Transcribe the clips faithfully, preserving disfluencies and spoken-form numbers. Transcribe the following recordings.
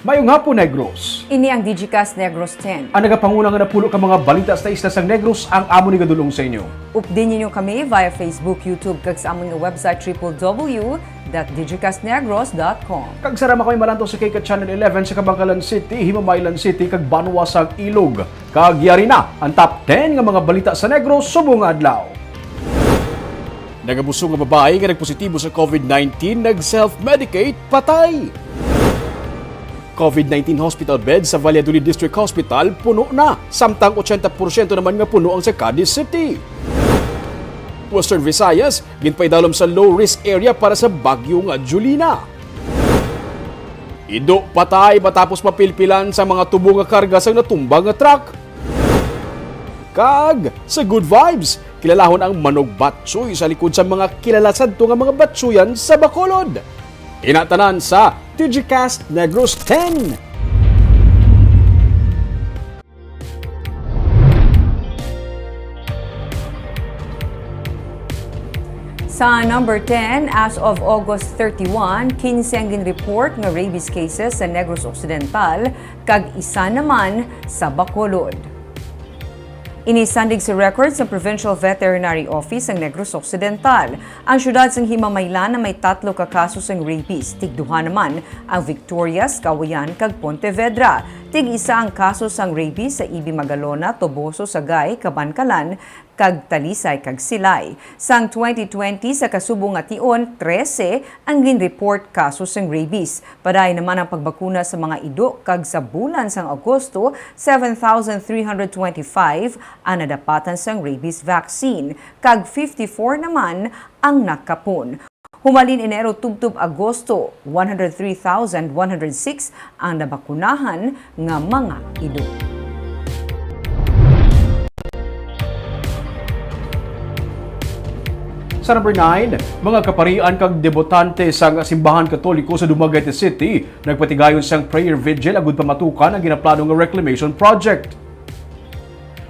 Mayong hapon, Negros. Ini ang Digicast Negros ten. Ang nagapanguna nga napulo ka mga balita sa isla sang Negros ang amon igadul-ong sa inyo. Update ninyo kami via Facebook, YouTube, kag sa amon nga website, triple W dot digicast negros dot com. Kag sarama kami malantaw sa K K Channel eleven sa Kabankalan City, Himamaylan City, kag Banwa sang Ilog. Kag yari na ang top ten nga mga balita sa Negros subong nga adlaw. Nagabusog nga babayi nga nagpositibo sa COVID nineteen, nag-self-medicate, patay. COVID nineteen hospital bed sa Valladolid District Hospital puno na, samtang ochenta porsyento naman nga puno ang sa Cadiz City. Western Visayas ginpaidalom sa low-risk area para sa bagyo nga Jolina. Ido patay matapos mapilpilan sa mga tubo nga karga sang natumba nga truck. Kag sa Good Vibes, kilalahon ang Manog Batchoy sa likod sa mga kilala sadto nga mga batsuyan sa Bacolod. Ina tanan sa Digicast Negros ten. Sa number ten, as of August thirty-one, quince ang gin-report nga rabies cases sa Negros Occidental, kag isa naman sa Bacolod. Ini sandig sa record sa Provincial Veterinary Office sang Negros Occidental. Ang siyudad sang Himamaylan na may tatlo ka kaso sang rabies, tigduha naman ang Victorias, Cauayan, kag Pontevedra. Tig-isa ang kaso sang rabies sa Ibi Magalona, Toboso, Sagay, Kabankalan, kag Talisay kag Silay. Sang twenty twenty, sa kasubong nga tion, trese ang gin-report kaso sang rabies. Padayon naman ang pagbakuna sa mga ido, kag sa bulan sang Agosto, seven thousand three hundred twenty-five ang nadapatan sang rabies vaccine, kag fifty-four naman ang nakapon. Humalin Enero tubtob Agosto, one hundred three thousand one hundred six ang nabakunahan nga mga ido. Sa number nine, mga kaparian kag debutante sang Simbahan Katoliko sa Dumaguete City nagpatigayon sang prayer vigil agud pamatukan ang ginaplano nga reclamation project.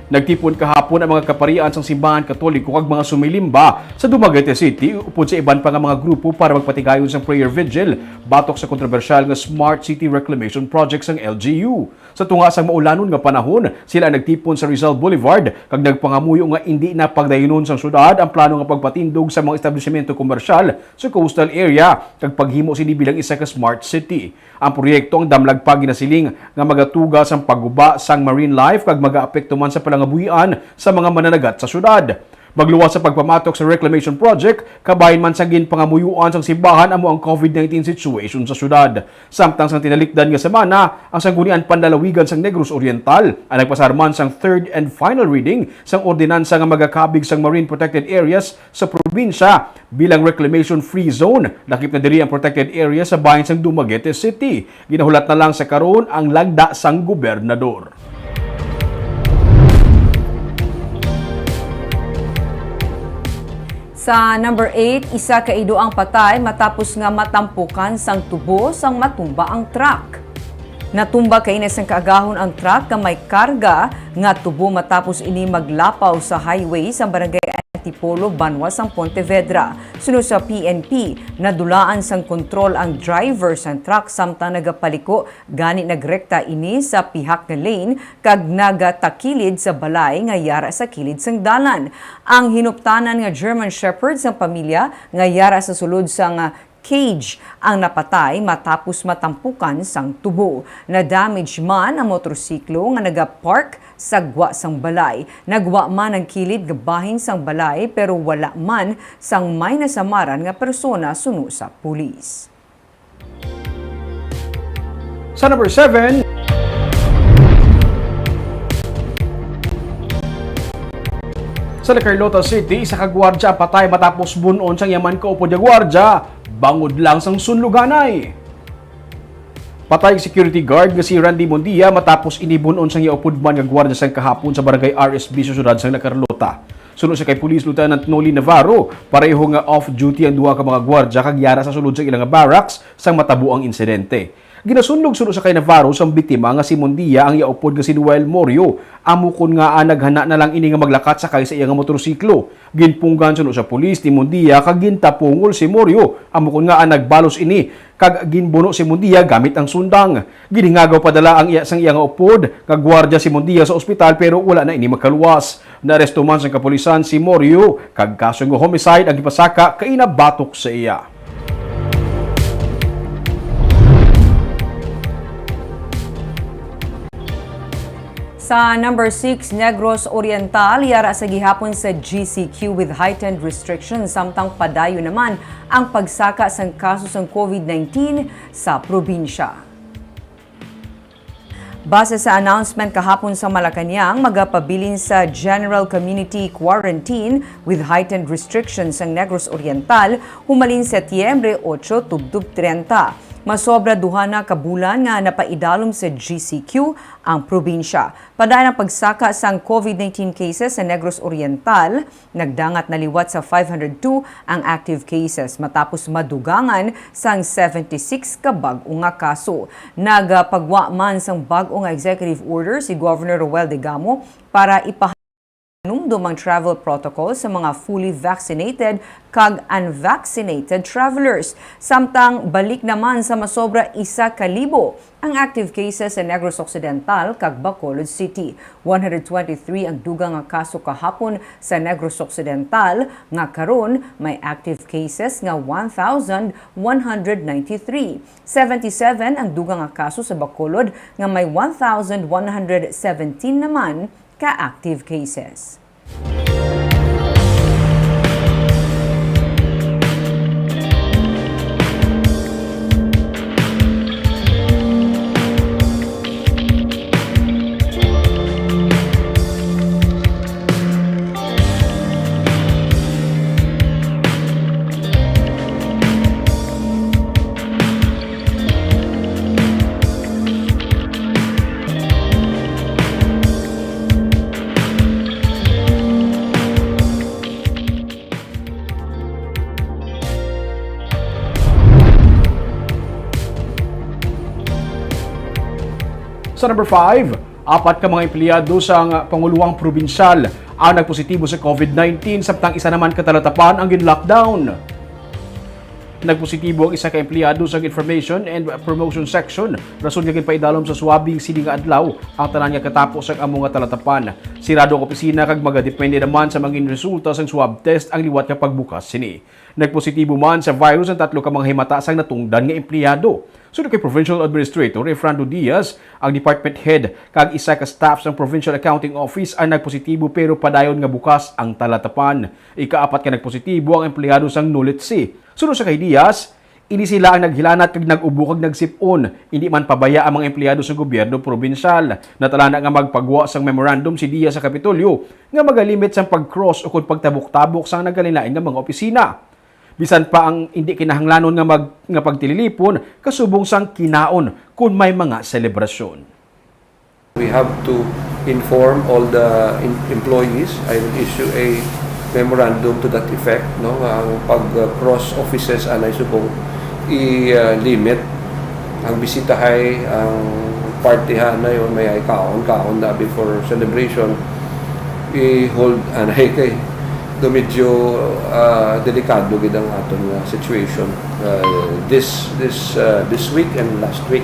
Nagtipon kahapon ang mga kaparian sang Simbahan Katoliko kag mga sumilimba sa Dumaguete City upod sa iban pa nga mga grupo para magpatigayon sang prayer vigil batok sa kontrobersyal nga Smart City Reclamation Project sang L G U. Sa tunga sang maulanon nga panahon, sila ang nagtipon sa Rizal Boulevard kag nagpangamuyo nga indi na pagdayunon sang syudad ang plano nga pagpatindog sa mga establisimento komersyal sa coastal area kag paghimo sini bilang isa ka smart city. Ang proyekto ang damlag pa ginasiling nga magatuga sang pagguba sang marine life kag magaapekto man sa palangabuhian sa mga mananagat sa syudad. Magluwas sa pagpamatok sa reclamation project, kabahin man sang ginpangamuyuan sang simbahan amo ang COVID nineteen situation sa syudad. Samtang sang tinalikdan nga semana, ang Sanggunian Panlalawigan sang Negros Oriental ang nagpasar man sang third and final reading sang ordinansa nga magakabig sang marine protected areas sa probinsya bilang reclamation free zone, lakip na diri ang protected area sa bahin sang Dumaguete City. Ginahulat na lang sa karon ang lagda sang gobernador. Sa number eight, isa ka ido ang patay matapos nga matampukan sang tubo sang matumba ang truck. Natumba kaina sang kaagahon ang truck nga may karga nga tubo matapos ini maglapaw sa highway sa Barangay Antipolo, Banwa sang Pontevedra. Suno sa P N P, nadulaan sang kontrol ang driver sang truck samtang nagapaliko, gani nagrekta ini sa pihak nga lane kag nagatakilid sa balay nga yara sa kilid sang dalan. Ang hinuptanan nga German Shepherd sang pamilya nga yara sa sulod sang cage ang napatay matapos matampukan sang tubo. Na-damage man ang motorsiklo nga nagapark sa gwa sang balay. Nagwa man ang kilid nga bahin sang balay, pero wala man sang may nasamaran nga persona, suno sa pulis. Sa number seven, sa La Carlota City, isa ka gwardya patay matapos bun-on sang iya man kaupod nga gwardya bangod lang sang sunluganay. Patay security guard nga si Randy Mondia matapos ini bun-on sang iya upod man nga gwardya sang kahapon sa barangay R S B sa siyudad sang La Carlota. Suno sa kay Police Lieutenant Noli Navarro, pareho nga off-duty ang duha ka mga gwardya kag yara sa sulod sa ila nga barracks sang matabo ang insidente. Ginasunlog suno sa kay Navarro sang biktima nga si Mundia ang iya upod nga si Noel Morio. Amo kon ngaa naghana na lang ini nga maglakat sakay sa iya nga motorsiklo. Ginpunggan suno sa pulis ni Mundia kag gintapungol si Morio. Amo kon ngaa nagbalos ini kag ginbuno si Mundia gamit ang sundang. Ginhingagaw padala ang iya sang iya nga upod nga gwardiya si Mundia sa ospital, pero wala na ini makaluwas. Naaresto man sang kapulisan si Morio kag kaso nga homicide ang gipasaka kaina batok sa iya. Sa number six, Negros Oriental, yara sa gihapon sa G C Q with heightened restrictions, samtang padayon naman ang pagsaka sang kaso sang covid nineteen sa probinsya. Base sa announcement kahapon sa Malacañang, magapabilin sa general community quarantine with heightened restrictions ang Negros Oriental humalin Setyembre otso tubtob treinta. Masobra duha na ka bulan nga napaidalom sa G C Q ang probinsya. Padayon ang pagsaka sang covid nineteen cases sa Negros Oriental, nagdangat na liwat sa five hundred two ang active cases, matapos madugangan sang seventy six ka bag-o nga kaso. Nagapagwa man sang bag-o nga executive order si Governor Roel Degamo para ipahanumdom ang travel protocol sa mga fully vaccinated kag unvaccinated travelers. Samtang balik naman sa masobra isa ka libo ang active cases sa Negros Occidental kag Bacolod City. One hundred twenty-three ang dugang nga kaso kahapon sa Negros Occidental, nga karon may active cases nga one thousand one hundred ninety-three. Seventy-seven ang dugang nga kaso sa Bacolod, nga may one thousand one hundred seventeen naman ka active cases. Sa number five, apat ka mga empleyado sang Panguloang Probinsyal ang nagpositibo sa covid nineteen, samtang isa naman ka Talatapan ang gin-lockdown. Nagpositibo ang isa ka empleyado sa Information and Promotion Section, rason nga ginpaidalom sa swabbing sini nga adlaw ang tanan nga katapo sang amo nga Talatapan. Sirado ang opisina kag magadepende naman sa mga resulta sang swab test ang liwat nga pagbukas sini. Nagpositibo man sa virus ang tatlo ka mga himata sang natungdan nga empleyado. Suno kay Provincial Administrator Efrando Diaz, ang department head kag isa ka staff sang Provincial Accounting Office ang nagpositibo, pero padayon nga bukas ang Talatapan. Ikaapat ka nagpositibo ang empleyado sang Nulitsi. Suno sa kay Diaz, ini sila ang naghilanat kag nag-ubo kag nagsip-on. Indi man pabaya ang mga empleyado sa gobyerno probinsyal. Natalana nga magpagwa sang memorandum si Diaz sa Kapitolyo nga magalimit sang pag-cross ukon pagtabok-tabok sang nagkalain-lain nga mga opisina. Bisan pa ang indi kinahanglanon nga mag-, nga pagtililipon kasubong sang kinaon kon may mga selebrasyon. We have to inform all the em-, employees. I will issue a memorandum to that effect, no, nga ang pag-cross offices anay subong i-limit. Ang bisitahay, ang party ha na yun, may ay kaon, kaon na before celebration, i-hold anay kay do medyo, ah, delikado gid ang aton nga situation, ah, this, this, ah, this week and last week.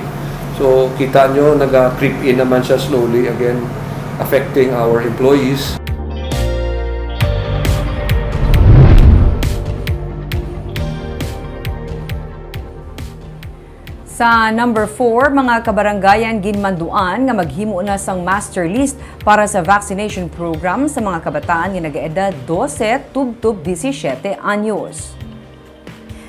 So, kita nyo, naga-creep in naman siya slowly again, affecting our employees. Sa number four, mga kabarangayan ginmanduan nga maghimo na sang master list para sa vaccination program sa mga kabataan nga nagaedad dose tubtob disisiete anyos.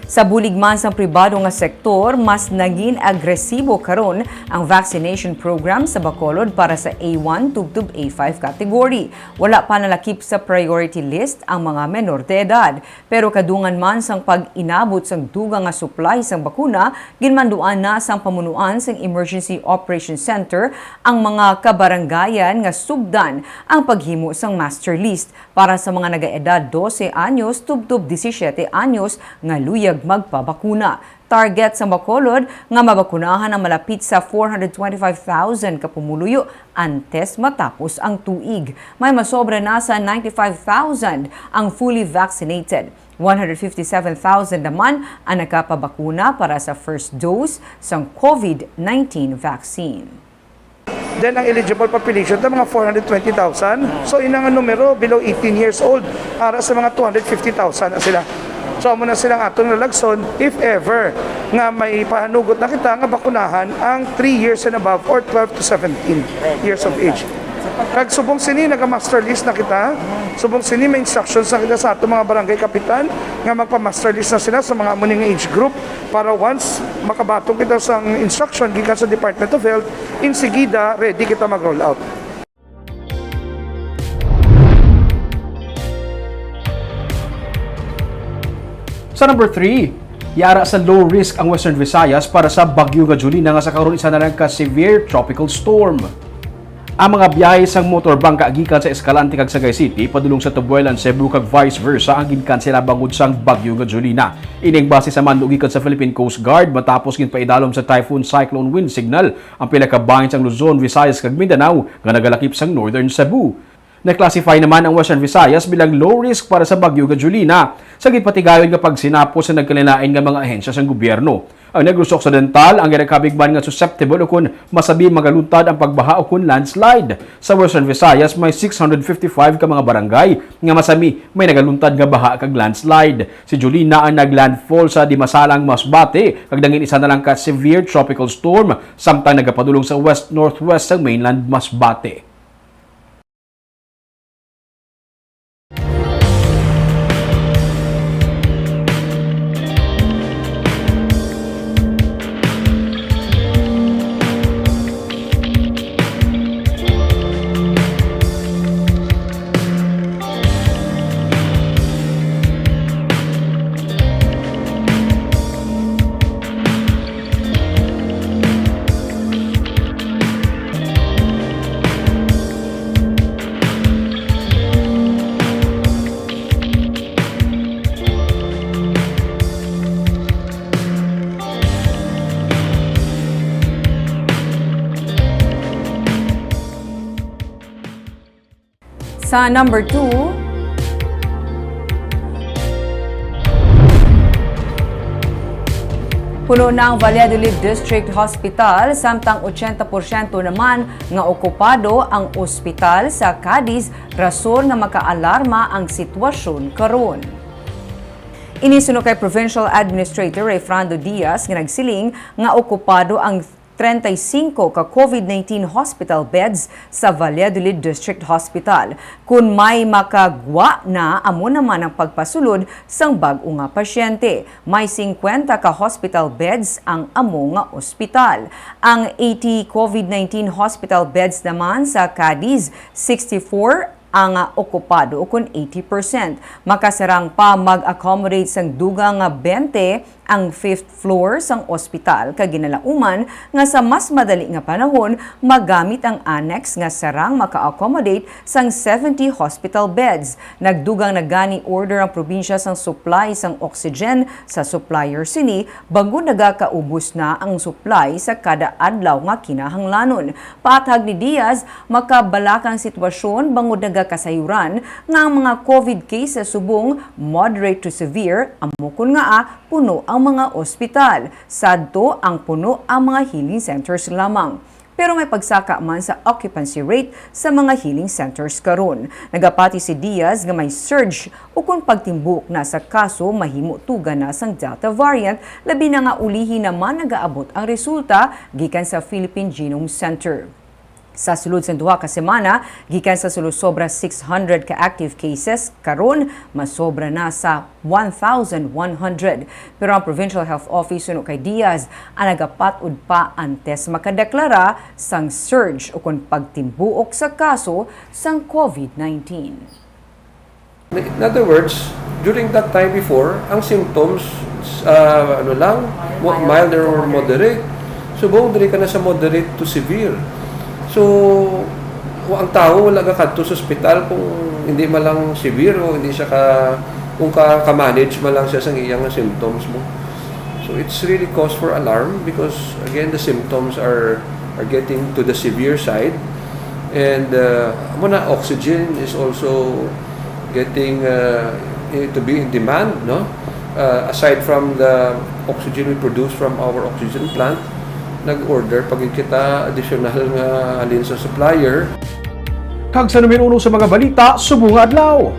Sa bulig man sang pribado nga sektor, mas nangin agresibo karon ang vaccination program sa Bacolod para sa A one tubtob A five category. Wala pa nalakip sa priority list ang mga menor de edad. Pero kadungan man sang pag-inabot sang dugang nga supply sang bakuna, ginmanduan na sang pamunuan sang Emergency Operation Center ang mga kabarangayan nga sugdan ang paghimo sang master list para sa mga nagaedad dose anyos tubtob disisiete anyos nga luyag magpabakuna. Target sang Bacolod nga mabakunahan ang malapit sa four hundred twenty-five thousand ka pumuluyo antes matapos ang tuig. May masobra na sa ninety-five thousand ang fully vaccinated. One hundred fifty-seven thousand naman ang nakapabakuna para sa first dose sang COVID nineteen vaccine. Then ang eligible population ta mga four hundred twenty thousand. So ina nga numero below eighteen years old, ara sa mga two hundred fifty thousand na sila. So amo na silang atong lalagson if ever nga may pahanugot na kita nga bakunahan ang three years and above or twelve to seventeen years of age. Kag subong sini naga-master list na kita, subong sini may instructions na kita sa ato mga barangay kapitan nga magpa-master list na sila sa mga amo ni nga age group para once makabaton kita sang instruction gikan sa Department of Health, insigida ready kita mag-roll out. Sa number three, yara sa low risk ang Western Visayas para sa bagyo nga Jolina nga sa karon isa na lang ka severe tropical storm. Ang mga biyahe sang motor bangka gikan sa Escalante kag Sagay City padulong sa Tubuelan, Cebu kag vice versa ang ginkansela bangod sang bagyo nga Jolina. Ining base sa mando gikan sa Philippine Coast Guard matapos ginpaidalom sa typhoon cyclone wind signal ang pila ka bahin sang Luzon, Visayas kag Mindanao nga nagalakip sang Northern Cebu. Na-classify naman ang Western Visayas bilang low risk para sa bagyo nga Jolina sa ginpatigayon nga pagsinapot sa nagkalain-lain nga mga ahensya sang gobyerno. Ang Negros Occidental ang ginakabig man nga susceptible ukon masabi magaluntad ang pagbaha ukon landslide. Sa Western Visayas, may six hundred fifty-five ka mga barangay nga masami may nagaluntad nga baha kag landslide. Si Jolina ang naglandfall sa Dimasalang, Masbate, kag nangin isa na lang ka severe tropical storm, samtang nagapadulong sa west-northwest sang mainland Masbate. Sa number two, puno na ang Valladolid District Hospital, samtang ochenta porsyento naman nga okupado ang ospital sa Cadiz, rason nga makaalarma ang sitwasyon karon. Ini suno kay Provincial Administrator Rayfrando Diaz nga nagsiling nga okupado ang treinta y cinco ka COVID nineteen hospital beds sa Valladolid District Hospital. Kun may makagwa na, amo naman ang pagpasulod sang bag-o nga pasyente. May singkwenta ka hospital beds ang amo nga ospital. Ang eighty COVID nineteen hospital beds naman sa Cadiz, sixty-four ang okupado, ukon eighty percent. Makasarang pa mag-accommodate sang dugang nga twenty ang fifth floor sang ospital, kag ginalauman nga sa mas madali nga panahon magamit ang annex nga sarang maka-accommodate sang seventy hospital beds. Nagdugang na gani order ang probinsya sang supply sang oxygen sa supplier sini bangod nagakaubos na ang supply sa kada adlaw nga kinahanglanon. Paathag ni Diaz, makabalaka ang sitwasyon bangod nagakasayuran nga ang mga COVID cases subong moderate to severe, amo kon ngaa puno ang mga ospital. Sadto ang puno ang mga healing centers lamang. Pero may pagsaka man sa occupancy rate sa mga healing centers karon. Nagapati si Diaz nga may surge ukon pagtimbuok na sa kaso mahimo tuga na sang Delta variant, labi na nga ulihi naman nagaabot ang resulta gikan sa Philippine Genome Center. Sa sulod sang duha ka semana, gikan sa sulosobra six hundred ka active cases, karon masobra na sa one thousand one hundred. Pero ang Provincial Health Office suno kay Diaz ang nagapat-od pa antes makadeklara sang surge ukon pagtimbuok sa kaso sang COVID nineteen. In other words, during that time before, ang symptoms, ah, ano lang, mo- milder or moderate. Subong diri ka na sa moderate to severe. So, wa- ang tao wala gakadto sa ospital kung hindi man lang severe o hindi siya ka Kung ka, ka-manage man lang siya sang iyang symptoms mo. So it's really cause for alarm because again, the symptoms are are getting to the severe side. And uh, amo na, oxygen is also getting uh, eh, to be in demand, no? Uh, aside from the oxygen we produce from our oxygen plant, nag-order pa gid kita additional nga halin sa supplier. Kag sa numero uno sa mga balita subong nga adlaw.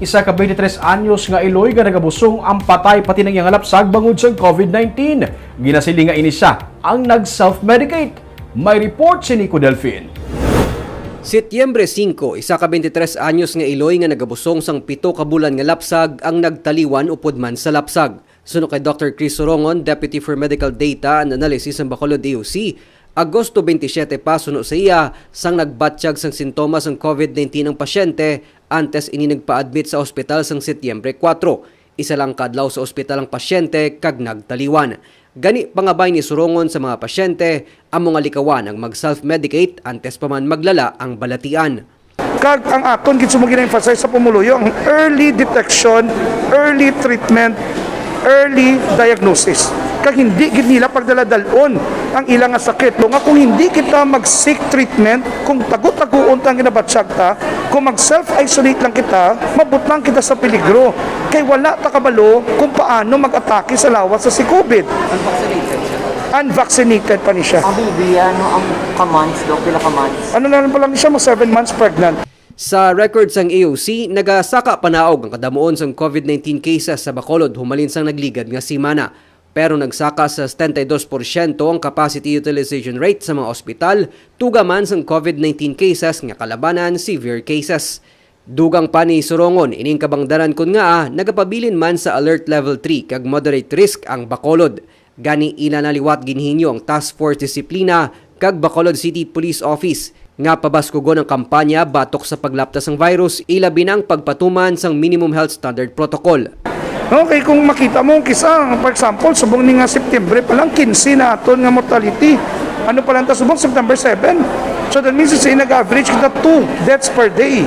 Isa ka twenty-three anyos nga iloy nga nagabusong ang patay pati ang iyang lapsag bangod sang COVID nineteen. Ginasiling nga ini sia ang nag-self-medicate. May report si Nico Delfin. Setyembre singko, isa ka twenty-three anyos nga iloy nga nagabusong sang pito ka bulan nga lapsag ang nagtaliwan upod man sa lapsag. Suno kay Doctor Chris Sorongon, Deputy for Medical Data and Analysis sang Bacolod A O C, Agosto twenty-seven pa suno sa iya sang nagbatyag sang sintomas sang COVID nineteen ang pasyente antes ini nagpa-admit sa ospital sang Setyembre kuwatro. Isa lang ka adlaw sa ospital ang pasyente kag nagtaliwan. Gani, pangabay ni Sorongon sa mga pasyente, amo nga likawan ang mag-self-medicate antes pa man maglala ang balatian. Kag ang aton gid subong gina-emphasize sa pumuluyo ang early detection, early treatment, early diagnosis. Kag hindi gid nila pagdaladal-on ang ila nga sakit. Nga kung hindi kita mag-seek treatment, kung tago-taguon ta ang ginabatyag ta, kung mag-self-isolate lang kita, mabutang kita sa peligro. Kay wala ta kabalo kung paano mag-atake sa lawas sa si COVID. Unvaccinated siya. Unvaccinated pa ni siya. Ang baby, ano ang ka-months, Doc? Pila ka months? Ano na lang pa lang siya, mag seven months pregnant. Sa record sang A O C, nagasaka panaog ang kadamuon sang COVID nineteen cases sa Bacolod humalin sang nagligad nga semana. Pero nagsaka sa setenta y dos porsyento ang capacity utilization rate sa mga ospital, tuga man sang COVID nineteen cases nga kalabanan severe cases. Dugang pa ni Sorongon ining kabangdanan kon ngaa nagapabilin man sa Alert Level three kag moderate risk ang Bacolod. Gani, ila na liwat ginhingyo ang Task Force Disiplina kag Bacolod City Police Office nga pabaskugon ang kampanya batok sa paglapta sang virus, ilabi na ang pagpatuman sang minimum health standard protocol. Okay, kung makita mo, kisa, for example, subong ni nga September pa lang, quince na aton nga mortality. Ano pa lang ta subong, September seven. So that means, it's nag-average kita two deaths per day.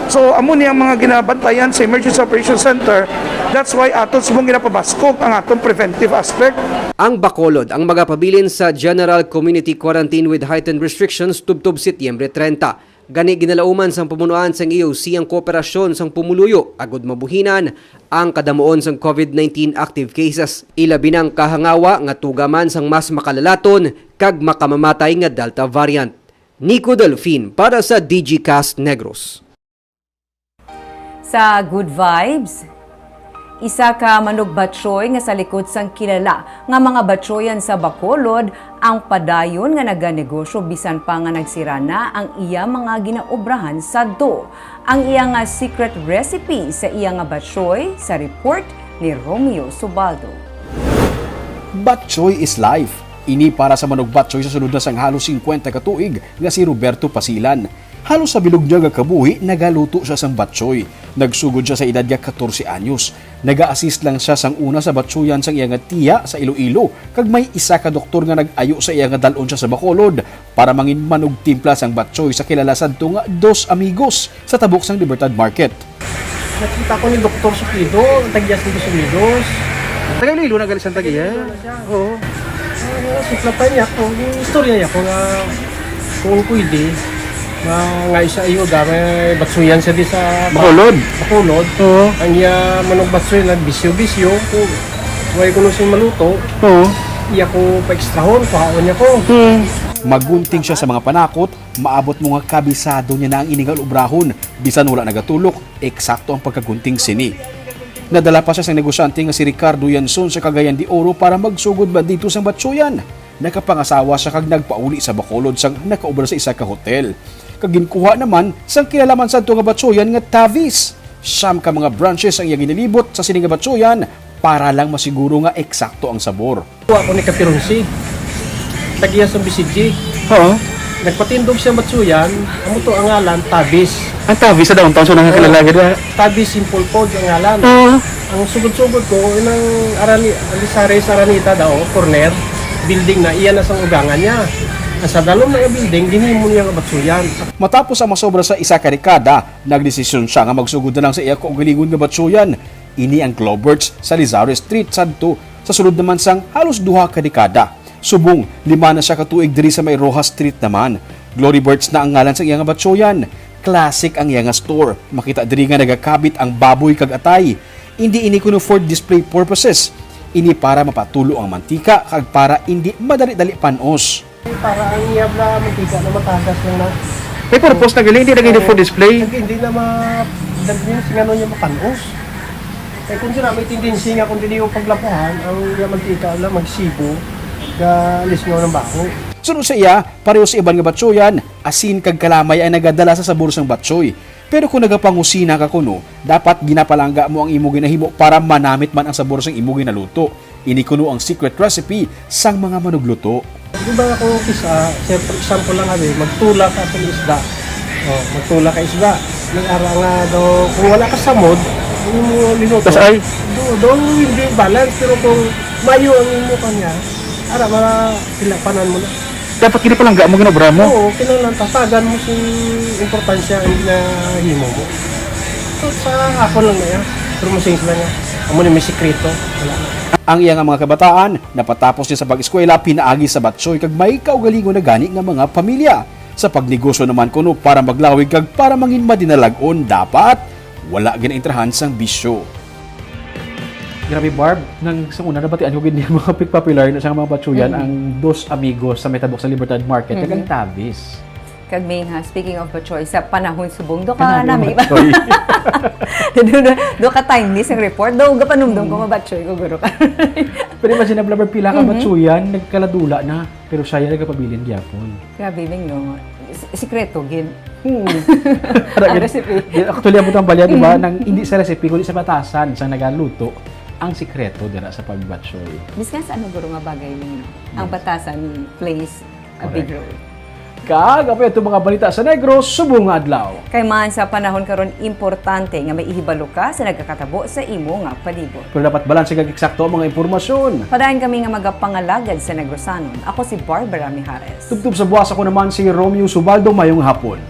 So, amo ni ang mga ginabantayan sa Emergency Operation Center. That's why aton subong ginapabaskog ang aton preventive aspect. Ang Bacolod ang magapabilin sa General Community Quarantine with Heightened Restrictions tubtob Setyembre treinta. Gani, ginalauman sang pamunuan sang A O C ang kooperasyon sang pumuluyo agud mabuhinan ang kadamuon sang COVID nineteen active cases, ilabi na ang kahangawa nga tuga man sang mas makalalaton kag makamamatay nga Delta variant. Nico Delfin para sa Digicast Negros. Sa Good Vibes, isa ka manugbatsoy nga sa likod sang kilala nga mga batsoyan sa Bacolod ang padayon nga naganegosyo bisan pa nga nagsira na ang iya mga ginaobrahan sadto. Ang iya nga secret recipe sa iya nga batsoy sa report ni Romeo Subaldo. Batchoy is life. Ini para sa manugbatchoy sa sulod na sang halos singkwenta ka tuig nga si Roberto Pasilan. Halos sa bilog niya nga kabuhi, nagaluto siya sang batchoy. Nagsugod siya sa edad nga katorse anyos. Naga-assist lang siya sang una sa batchoyan sang iya nga tiya sa Iloilo, kag may isa ka doktor nga nag-ayo sa iya nga dal-on siya sa Bacolod para mangin manugtimpla sang batchoy sa kilala sadto nga Dos Amigos sa tabok sang Libertad Market. Nakita ko ni Doktor Suplido, ang tag-iya sa Dos Amigos. Taga Iloilo na gali siyang tag-iya? Taga Iloilo na siya. Oo. Ah, suplatan niya ako, yung istorya niya ako nga kung pwede, nga, nga isa iyo, gamay batsuyan siya di sa Bacolod. Bacolod. Oo. Ang iya manugbatsoy, nagbisyo-bisyo, kung way kuno sing maluto, Oo. iya ko pa-extrahon, kuhaon niya ko. Hmm. Magunting siya sa mga panakot, maabot mo nga kabisado niya na ang ini nga obrahon, bisan wala nagatulok, eksakto ang pagkagunting sini. Nadala pa siya sang negosyante nga si Ricardo Yanson sa Cagayan de Oro para magsugod man didto sang batsuyan. Nakapangasawa siya kag nagpauli sa Bacolod sang nakaobra sa isa ka hotel. Kag ginkuha naman sang kilala man sadto nga batsuyan nga Tavis. Siyam ka mga branches ang iya ginalibot sa sini nga batsuyan para lang masiguro nga eksakto ang sabor. Kuha ko ni Kapironsi. Tag-iya sa B C G. Oo. Nagpatindog siya batsuyan, amo to ang ngalan, Tabis. Ang Tabis sa downtown, so nakakilala Oo. gid, ah. Tabis Simple Food ang ngalan. Oo. Ang sugod-sugod ko, inang Arani-, Alisares Aranita daw, corner, building na, iya na sang ugangan niya. Sa dalom na nga building, ginhimo niya nga batsuyan. Matapos ang masobra sa isa ka dekada, nagdesisyon siya nga magsugod na lang sa iya kaugalingon nga batsuyan. Ini ang Globerts sa Lizares Street, sadto sa sulod naman sang halos duha ka dekada. Subong, lima na siya ka tuig diri sa may Rojas Street naman. Glory Berts na ang ngalan sa iya nga batsuyan. Classic ang iya nga store. Makita diri nga nagakabit ang baboy kag atay. Indi ini kuno for display purposes. Ini para mapatulo ang mantika kag para indi madali-dali panos. Para ang iya bla mantika na matagas lang na. May purpose na gali, hindi na gani for display. Kag hindi na ma-, daghan sing ano niya mapanos. Kay kung sila may tendency nga kung dili mo paglapuhan, ang iya mantika na magsibo, ga lisngaw ng baho. Suno sa iya, pareho sa iban nga batsoyan, asin kag kalamay ang nagadala sa sabor sang batsoy. Pero kung nagapangusina ka kuno, dapat ginapalangga mo ang imo ginahimo para manamit man ang sabor sang imo ginaluto. Ini kuno ang secret recipe sang mga manugluto. Di ba ako kisa, siyempre, example lang kami, magtulak ka sa isda. Oh, magtulak ka isda. Nag-ara nga daw, kung wala ka sa mood, yung linuto. Tas ay? Do, do, hindi balance, pero kung mayo ang imo kanya, ara, mga pilapanan mo na. Dapat ginapalangga mo, ginobra mo? Oo, kinahanglan tatagan mo si importansya ang ginahimo mo. So, sa ako lang na yan, pero masing sila nga, amo na may sikreto, wala na. Ang iya nga mga kabataan, napatapos niya sa pag-eskwela pinaagi sa batsoy kag may kaugalingon na gani nga mga pamilya. Sa pagnegosyo naman kuno, para maglawig kag para mangin madinalag-on, dapat wala ginaintrahan sang bisyo. Grabe, Barb, nang sa una nabatian ko gid niya mga pik-, popular na sa mga batsuyan, mm, ang Dos Amigos sa may tabok sa Libertad Market, kag ang, mm-hmm, Tabis. Kag may nga, speaking of batsoy, sa panahon subong, do ka panahon nami. Batsoy. Do, do, do ka timeless ang report. Do, gapanumdum ko, mm, mabatsoy ko, guro ka. Pero imagine, Barb, pila ka, mm-hmm, batsuyan, nagkaladula na. Pero siya yung nagapabilin gyapon. Grabe, Ming, no? S-, sikreto, gid. Hmm. Ang recipe. Di, actually, ang butang balya, di ba, mm, nang hindi sa recipe, kundi sa batasan, sa nagaluto, ang sikreto dira sa pagbatsoy. Miskan sa ano, guro, nga bagay, Ming, no? Ang, yes, batasan plays a big, correct, role. Kag, apoy, itong mga balita sa Negros, subong nga adlaw. Kay man sa panahon karon, importante nga may ihibalo ka sa nagakatabo sa imo nga palibot. Pero dapat balanse kag eksakto ang mga impormasyon. Padayon kami nga magapangalagad sa Negrosanon. Ako si Barbara Mijares. Tubtob sa buwas, ako naman si Romeo Subaldo. Mayong hapon.